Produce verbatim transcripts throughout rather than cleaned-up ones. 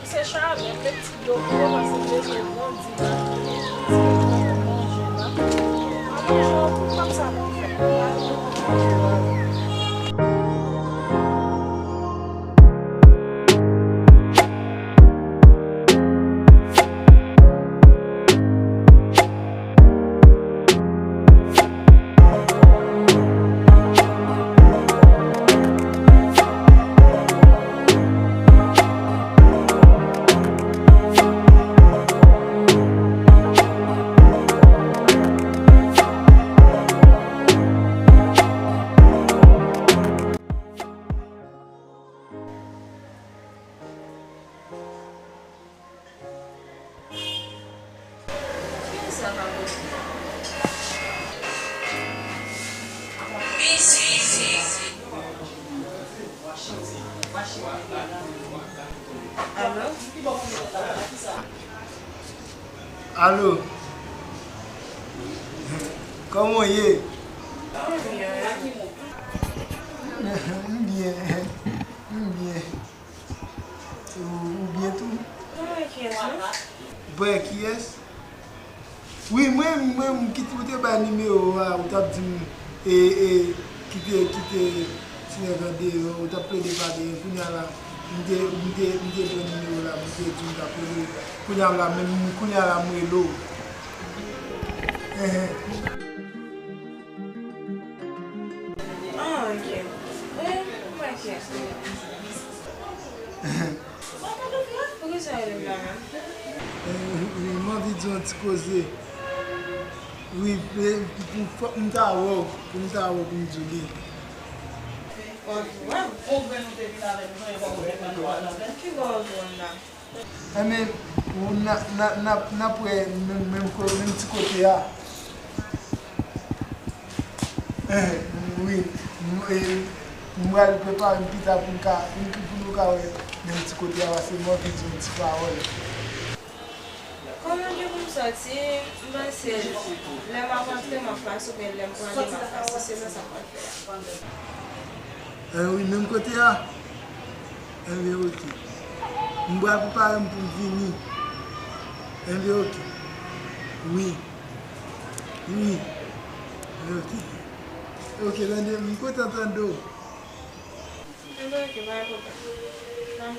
Se chalè, met ti dlo pou yo, paske m bezwen grandi la. Ti manje la. Mwen manje yon kou kòmsa pou fè. Alo? Alo? Kòman w ye? M byen. M byen. Ou, ou byen tou? Mwen wè kiyès, non? Ou pa wè kiyès? Wi, mwen, mwen, m kite, ou te bay nimewo a, ou t ap di m, e, e, kite, kite ti nèg andeyò, ou t ap plede pale, kounye a la, m te, m te, m te pran nimewo la, m te di w m t ap rele w. Kounye a la, menm, kounye a la, m rele w. Enhen. Ah, ok. Wi, m wè kiyès li ye. Poukisa w rele m la menm? Eh, m anvi di w yon ti koze. Wi, eh, pou, fòk m ta wè w, pou m ta wè w pou m di w li. Ki bò w jwenn la? Enben, ou, n a, n a, n a, n ap wè menm, menm ko-, menm ti kote a. Enhen, wi. M, e, m pral prepare m pita pou m ka, pou m, pou nou ka wè menm ti kote a, paske m anvi di yon ti pawòl. Kòman gen pou m sòti, m panse lè m ap antre, m ap pase, oubyen lè m pral ale, m ap pase, se nan sa m pral fè a. Eh wi, menm kote a? Enben, oke. M pral prepare m pou m vini. Enben, oke. Wi. Wi. Enben, oke. Oke, tande, m kontan tande w. Enben, oke, pa gen pwoblèm. Bye.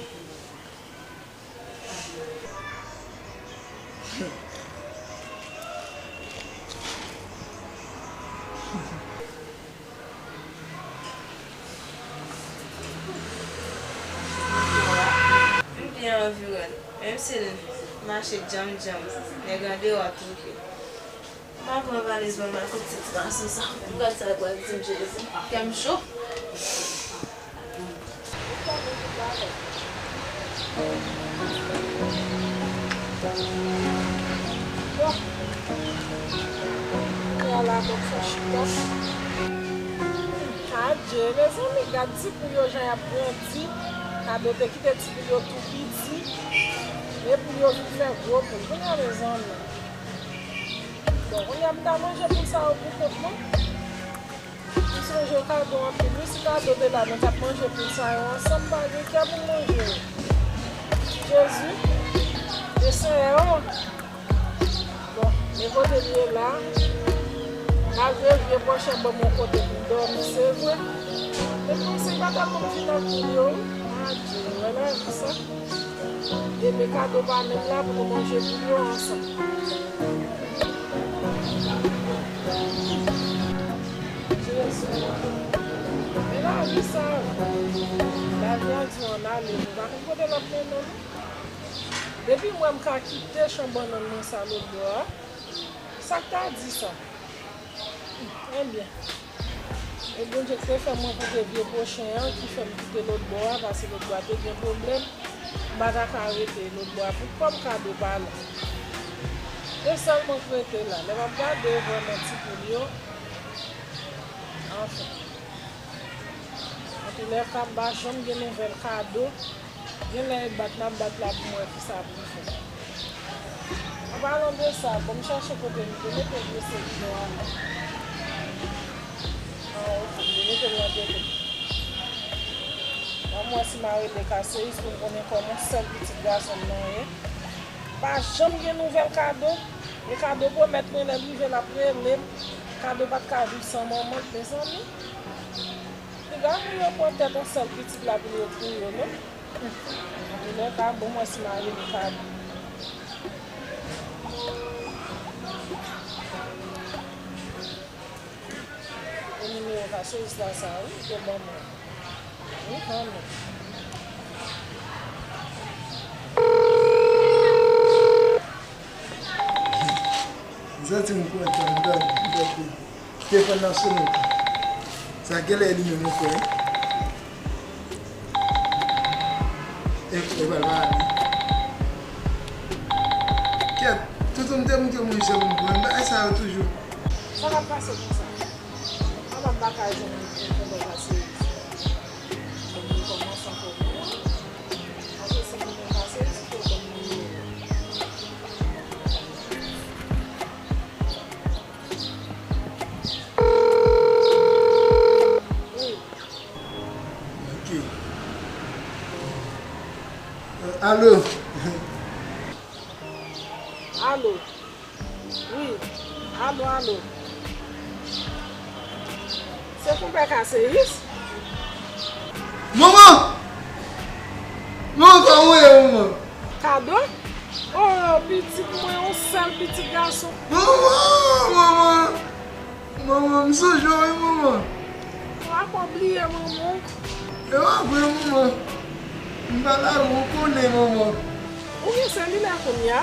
M byen anviwòn, menm si l mache djanm djanm, nèg andeyò a twouke. M a pran valiz mwen, m al kote ti gason sa. M gad sa l pral di m, Jezi. Kè m cho. Bon. Kounye a la, bon, fò chita. Adje, mezanmi, gad ti poul yo jan y ap grandi. Kado te kite ti poul yo tou piti. E poul yo vin fè gwo poul. Kounye a, mezanmi. Bon, kounye a m ta manje poul sa yo pou kont mwen. M sonje Kado anpil wi, si Kado te la, nou t ap manje poul sa yo ansanm, pa gen kè pou m manje yo. Jezi, e Senyè o. Bon, e kote l ye la? Malgre vye pòchè ban m yon kote pou m dòmi, se vre. Men m panse m pa t ap konn vin ak poul yo wi. Adje, wè lavi sa. Epi Kado pa menm la pou nou manje poul yo ansanm. Jezi. Men lavi sa, lavi a di w ann ale, nou pa konn kote l ap mennen w non. Depi m wè m ka kite chan bannann mwen sa lòtbò a, sa k ta di sa? Ebyen, e Bondye ki te fè mwen koute vye pwochen an, ki fè m kite lòtbò a, paske lòtbò a te gen pwoblèm, m pa ta ka rete lòtbò a pou kòm Kado pa la. Se sèl mwen k rete la. Lè m ap gade vrèman ti poul yo, anfen. Antoulèka, m pa janm gen nouvèl Kado. Genlè e bat m ap bat la pou m wè kisa pou m fè. An palan de sa, bon, m chache kote m te mete vye selilè a la. Ah, ok, m te mete l nan dèyè. M Ban m wè si m a rele Kaseyis pou m konnen kòman sèl pitit gason m nan ye. Pa janm gen nouvèl Kado. E Kado pwomèt mwen lè l rive l ap rele m. Kado pa t ka viv san manman l, mezanmi. Piga pou yo pran tèt yon sèl pitit la pou yo touye l non. Antoulèka, bon, mwen si m a rele Kado. E nimewo Kaseyis la sa wi, yo ban mwen. Wi, ban mwen. M santi m kontan, m tande, m tande. Telefòn nan sonnen tou. Sa genlè li menm wi frè. E, e pral pa ale. Kèt, toutou m te montre mwen jan pou m pran bagay sa yo toujou. Sa k ap pase konsa? Kòman m pa ka jwenn tonton Kaseyis? Kòman sa fè pou mwen? Paske si tonton Kaseyis, tonton mwen. Wi. Ok. Euh, alo. Alo. Wi. Alo, alo. Se konpè Kaseyis? Manman! Manman, kòman w ye, manman? Kado? Oh, pitit mwen, yon sèl pitit gason. Manman, manman! Manman, m sonje w wi, manman. Ou pa ka bliye manman w. E pa vre, manman. M pa la, ou konnen, manman. Ou gen selilè kounye a?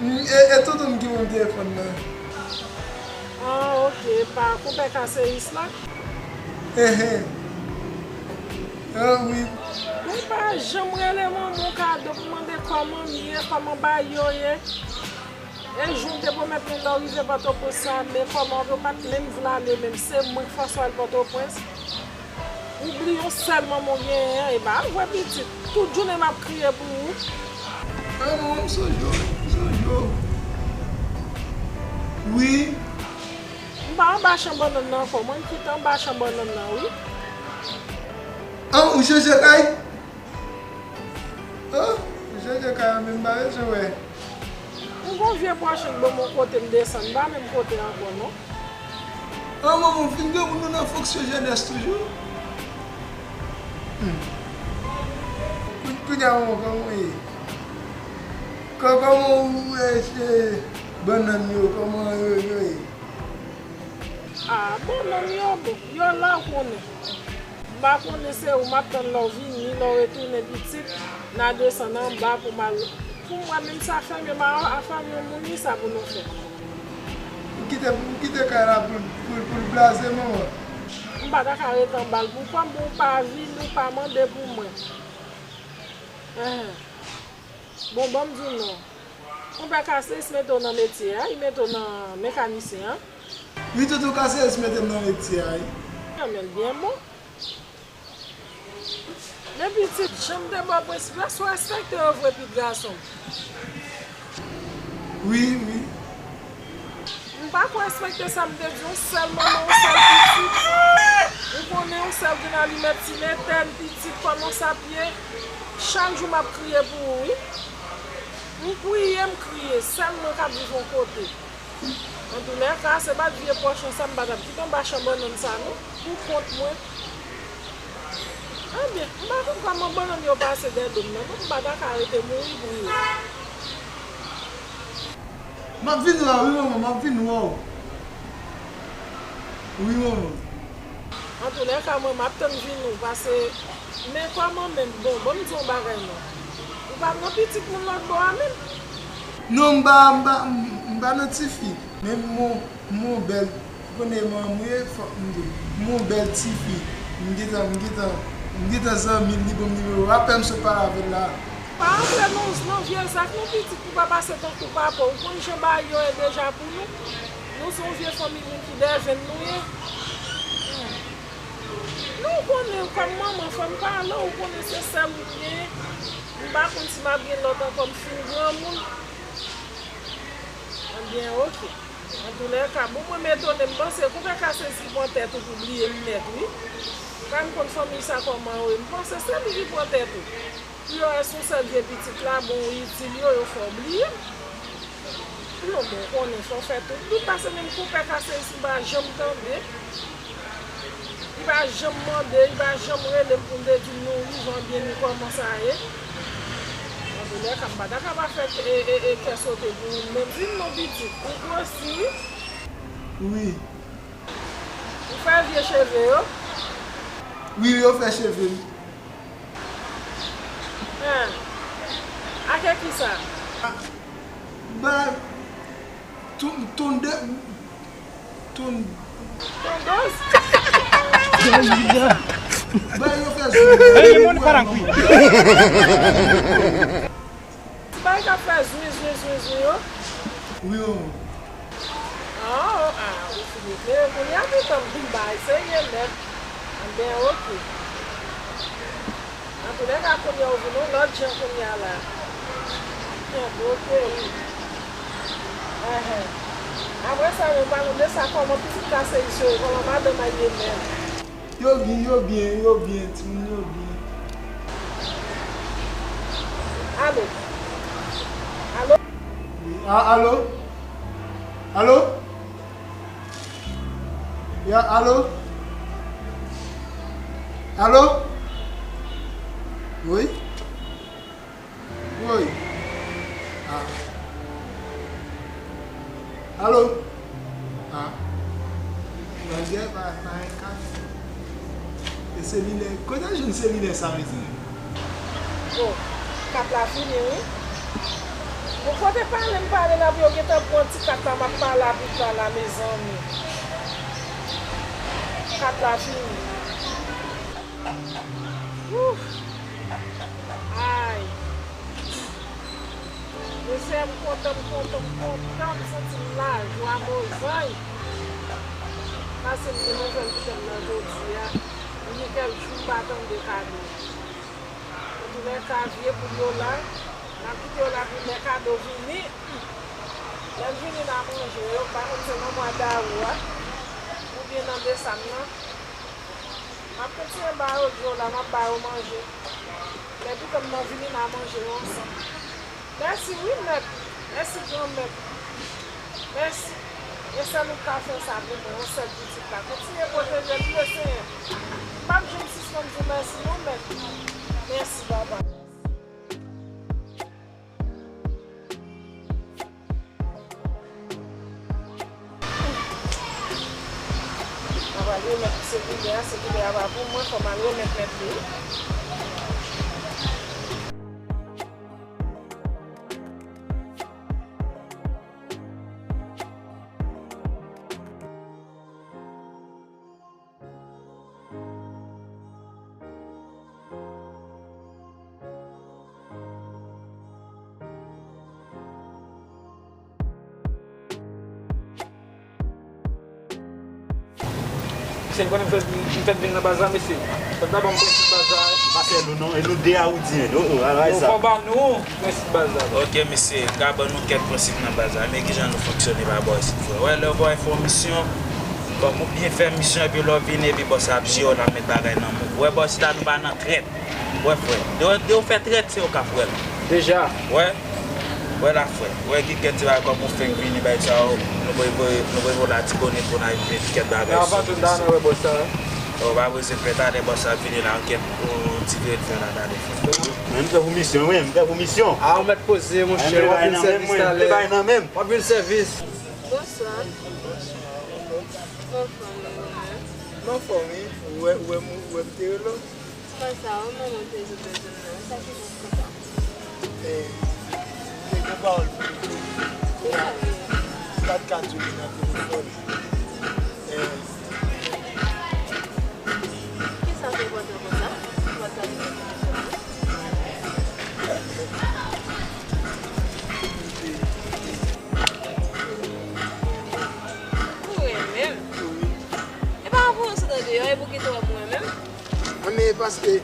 M, e, e tonton m ki ban m telefòn nan. Ah, ok. Pa konpè Kaseyis la? Enhen. Ah, wi. Ou pa janm rele manman w Kado pou mande kòman m ye, kòman bagay yo ye. E jou w te pwomèt mwen lè w rive Pòtoprens sa, men kòman w pa t menm vle ale menm, se mwen k fòse w al Pòtoprens. Ou bliye yon sèl manman w genyen an, e pa vre pitit. Tout jounen m ap kriye pou ou. Ah, manman, m sonje w, m sonje w. Wi. M pa anba chan bannann nan ankò, mwen m kite anba chan bannann nan, wi. Ah, ou chanje kay? Oh, ou chanje kay an, men m pa bezwen wè. M gon vye pòch ki ban m yon kote m desann, m pa menm kote ankò non. Ah, manman, w fin granmoun, nou nan fonksyon jenès toujou? Hmm. Kou-, kounye a, manman, kòman w ye? Kò-, kòman w, e, e, bannann yo, kòman yo, yo ye? Ah, bannann yo bon, yo la w konnen. M pa konnen se ou m ap tann lè w vini, lè w retounen pitit, n a desann anba pou m al. Pou mwen menm sa fèm yo, m a, a fèm yon moun wi sa pou nou fè. Ou kite, ou kite kay la pou, pou, pou l blaze manman. M pa ta ka ret anba l pou kò m, pou w pa vini, ou pa mande pou mwen. Enhen. Bon, ban m di w non. Konpè Kaseyis mete w nan metye a, li mete w nan mekanisyen an. Wi, tonton Kaseyis mete m nan metye a, wi. An, men l byen bon. Men pitit, jan m te ba w prensip la, si w respekte yo vre, pitit gason m. Wi, wi. M pa ko respekte sa m te di w, yon sèl manman, yon sèl pitit. Ou konnen yon sèl grenn alimèt, ti letèn, pitit, kòman sa p ye? Chak jou m ap kriye pou ou, wi. M kriye, m kriye, sèl mwen k ap viv yon kote. Antoulèka, se pa t vye pòch an sa m pa t ap kite anba chan bannann sa non, pou kont mwen. Ebyen, m pa konn kòman bannann yo pase dèyè do m nan non, m pa ta ka rete mouri pou yo. M ap vin wè w wi manman, m ap vin wè w. Wi manman. Antoulèka, mwen m ap tann vini w, paske, men kòman menm, bon, ban m di w yon bagay non. Ou pa nan pitit moun lòt bò a menm? Non, m pa, m pa, m pa nan tifi. Men m yon, m yon bèl, ou konnen manman m ye, fòk m di w. M yon bèl tifi. M gentan, m gentan, m gentan zanmi l, li ban m nimewo. Apre m sot pale avè l la. Pa antre nan, nan vye zak non pitit pou pa pase tankou papa w. Ou konn jan bagay yo ye deja pou nou. Nou se yon vye fanmi moun ki dèvenn nou ye. Hmm. Non, ou konnen kòm manman fò m pale w, ou konnen se sèl ou m genyen. M pa konn si m ap gen lòt ankò, m fin granmoun. Ebyen, oke. Antoulèka, bon, mwen m etone, m panse konpè Kaseyis pran tèt ou pou bliye m nèt, wi. Pa m konn fanmi sa kòman yo ye. M panse se li ki pran tèt ou. Pou yo wè si yon sèl vye pitit la, bon, ou itil yo, yo fè w bliye m. Pou yo bon konnen fò w fè tout byen, paske menm konpè Kaseyis m pa janm tande. Li pa janm mande, li pa janm rele m pou l te di m nou vivan byen, ni kòman sa ye. Antoulèka, m pa ta ka pa fè e, e, e, kè sote pou ou menm. Di m non pitit, ou gwosi wi. Wi. Ou fè vye cheve yo? Wi, yo fè cheve m. Hen. Ake kisa? Ba, ton, ton de, ton. Ton doz? Ba, yo fè zwi. Ey, moun pa nan kwi. Ti bagay k ap fè zwi, zwi, zwi, zwi yo? Wi, o. Ah, ah, ou fin eklere kounye a, pitan m vin bay serye nèt. Anben, oke. Antoulèka, kounye a ou vin yon lòt jan kounye a la. Kenbe, oke. Enhen. Apre sa, nou pale de sa, kòman pitit Kaseyis yo ye, kòman madanm a ye menm? Yo byen, yo byen, yo byen, timoun yo byen. Alo? Alo? Wi, a, alo? Alo? Ya, alo? Alo? Wi? Woy. Ah. Alo? Ah. Malgre pa, pa gen kat. E selilè, kote w jwenn selilè sa, mezanmi? Bon, kat la fini, wi. Bon, kote pale m pale la, pou yo gentan pran ti kat la, m ap pale avèk la, la, mezanmi. Kat la fini. Ouf. Ay. Mesye, m kontan, m kontan, m kontan, m santi m lajwa, mozay. Paske m te bezwen kite m nan jodi a. M gen kèk jou m pa tande kado. Antoulèka, vye poul yo la. M ap kite yo la pou lè kado vini. Lè l vini, n a manje yo. M pa konn se nan mwa dawou a oubyen nan desanm nan. M ap kontinye ba yo dlo la, m ap ba yo manje. Lè pitit mwen vini, n a manje yo ansanm. Mèsi wi, mèt. Mèsi, granmèt. Mèsi. E sèl ou k ka fè sa pou mwen, yon sèl pitit la. Kontinye pwoteje l, wi, Senyè. M p ap janm sispann di w mèsi, non, mèt. Mèsi, papa. Mwen pral remèt selilè a, selilè a pa pou mwen, fò m al remèt mèt li. Mesye, m konnen m fèk, m fèk vin nan baz la, mesye. Fòk ta ban m prensip baz la. Pa fè nou non, e nou de a ou di, oh, oh, al bay sa. Fò ban nou prensip baz la. Ok, mesye, m ka ban nou kèk prensip nan baz la, men kijan nou fonksyone pa bò isit, frè. Wè, lè w bò fè yon misyon, kòm ou byen fè misyon, epi lè w vini, epi bòs la ap jere w, l ap met bagay nan men w. Wè, bòs la, nou pa nan trèt. Wè, frè. De, de w fè trèt, se yo k ap wè l. Deja. Wè. Wè la, frè. Wè, gen kèk ti bagay kòm ou fenk vini, bay sa yo. Nou voye, voye, nou voye vola ti bonèt pou n al met kèk bagay sou. Avan tou, n ta nan wè bòs la. Oh, pa bezwen pè, talè bòs la vini la, kèk, yon ti vye l fè la, talè, frè. Men m fè pou misyon, wi, m fè pou misyon. A, ou mèt poze, monchè, w ap vin sèvis talè. W ap vin sèvis. Bonswa. Anfòm, wi, ou menm? M anfòm, wi. Ou wè, ou wè m, ou wè m te rele w? Ti baz sa, wi, manman te di w bezwen m nan. Sa ki bòs konsa? Eh, m te gen pawòl pou m di w. Kisa li ye? M pa t ka di w li nan telefòn. Eh. Kisa k enpòtan konsa? Ou pa t ka di m nan telefòn, non? Ou renmen m? Wi. E pa pou yo sot andeyò, e pou kite w ap renmen m? Anben, paske m,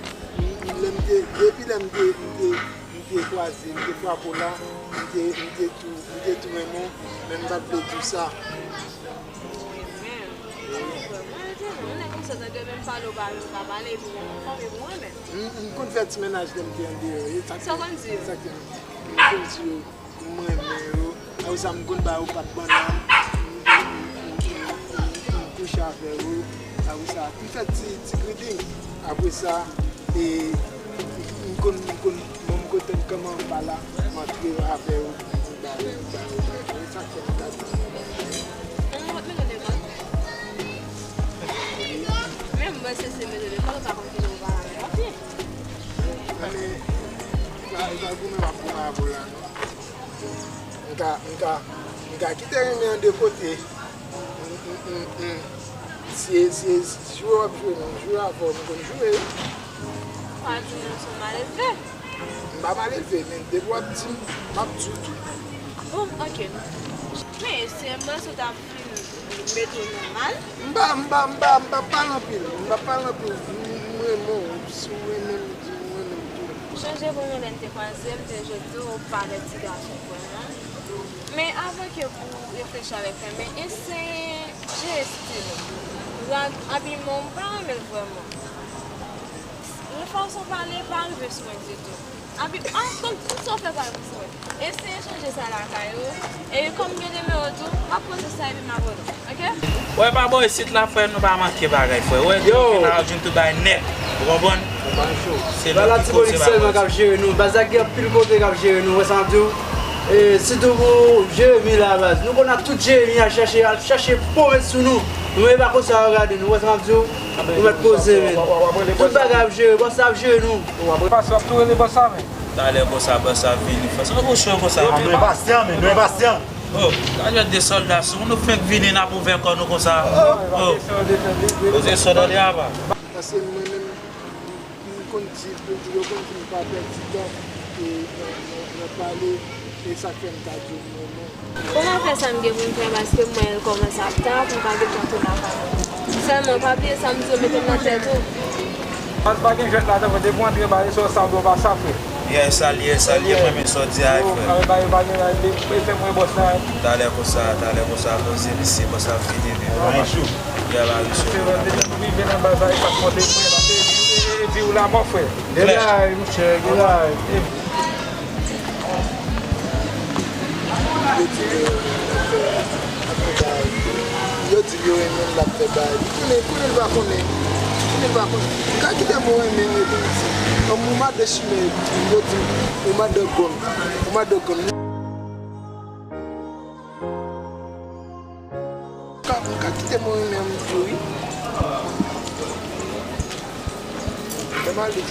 lè m te, depi lè m te, m te, m te kwaze, m te frape w la, m te, m te tou, m te tou renmen w, men m pa t vle di w sa. Ou renmen m? Ou renmen m? Sa tande menm pale w pa menm ka pale, epi menm fanmi pou mwen menm. M, m konn fè ti mennaj lè m te andeyò. E sa ki, sa w konn di yo? Sa ki, m konn di yo, m renmen yo. Apre sa, m konn ba yo pat bannann. M, m, m, m, m, m kouche avè yo. Apre sa, m fè ti, ti greeting. Apre sa, e, m konn, m konn, bon, m konn tande kòman m pale, m antre avè yo, m ba yo, m ba yo, m ba yo. E sa k fè m ta di. Mwen mwen mete lekòl. Menm mwen se se mete lekòl, ou pa konn ki jan ou pale avè yo. Anben, m pa, m pa goumen, m ap goumen avè w la, non. M ka, m ka, m ka kite renmen an de kote. M, m, m, m. Si, si, si jwe w ap jwe, non, jwe avè w, m konn jwe wi. Ou pa di moun se yon malelve. M pa malelve, men depi w ap di m, m ap di w tou. Bon, ok. Men, se mwen sot ap fin mete w nan mal. M pa, m pa, m pa, m pa pale anpil. M pa pale anpil. M, m renmen w. Si w renmen m, di m renmen m tou. Chonje premye lè n te kwaze, m te jodi w, ou pa lè ti gason vrèman. Men avan ke pou reflechi avèk fèmen, eseye jere stil ou. Rad, abiman w, m pa renmen l vrèman. Yon fason pale pa rive sou mwen ditou. Abi, ah, tout sa w fè pa rive sou mwen. Eseye chanje sa lakay ou. E kòm m gen nimewo tou, m ap poze sa epi m abone w, ok? Wè, pa bò isit la, frè, nou pa manke bagay, frè. Wè, yo, nou vin la, jwenn tout bagay nèt. Ou konprann? Se lòt ki koze bagay. Latibonit sèlman k ap jere nou. Baz la gen anpil kote k ap jere nou, wè sa m ap di w. E sitou pou Jeremi la, baz. Nou konn ap tout Jeremi al chache, al chache pwomèt sou nou. Nou menm pa konsa yo gade nou, wè sa m ap di w. Nou mèt poze, men. Tout bagay ap jere, bòs la ap jere nou. Pastè, w ap tou rele bòs la, men. Talè konsa, bòs la vini. Fò sa pou cho konsa. Nou enpasyan, men, nou enpasyan. Oh, talè de sòlda sou nou fenk vini, n ap ouvè kò nou konsa. Oh, poze sòlda de apa. Paske mwen menm, m konn di, yo konn di m pa pèdi tan, e nan, nan, nan pale, e sa k fè m ta di w m renmen w. Bon, m ap fè sa m gen pou m fè, paske m wè l kòmanse ap ta, pou m pa gen tan tounen lakay mwen. Sèlman, pa bliye sa m di w, mete m nan tèt ou. Baz, pa gen jwèt ladan, frè. Depi w antre, baz, se sa w dwe pa sa, frè. Yeah, sa l ye, sa l ye, mwen menm sa w di a, frè. Yo, pa, pa, pa gen, e fè mwen bòs la. Talè konsa, talè konsa, poze, mesye, bòs la vini, vini. Bagay cho. Yeah, bagay cho. Se vrè, depi nou rive nan baz la, e pa t monte, frè, paske e, e, e, vi w la mò, frè. Gen bagay, monchè, gen bagay. Yo di ke yo di yo renmen l, l ap fè bagay. Li konnen, konnen l pa konnen. Konnen l pa konnen. M ka kite mo renmen epi m di, yon moman de chimen, yo di, moman de gòn. Moman de gòn. M ka, m ka kite mo renmen an m di wi. Lè m ale.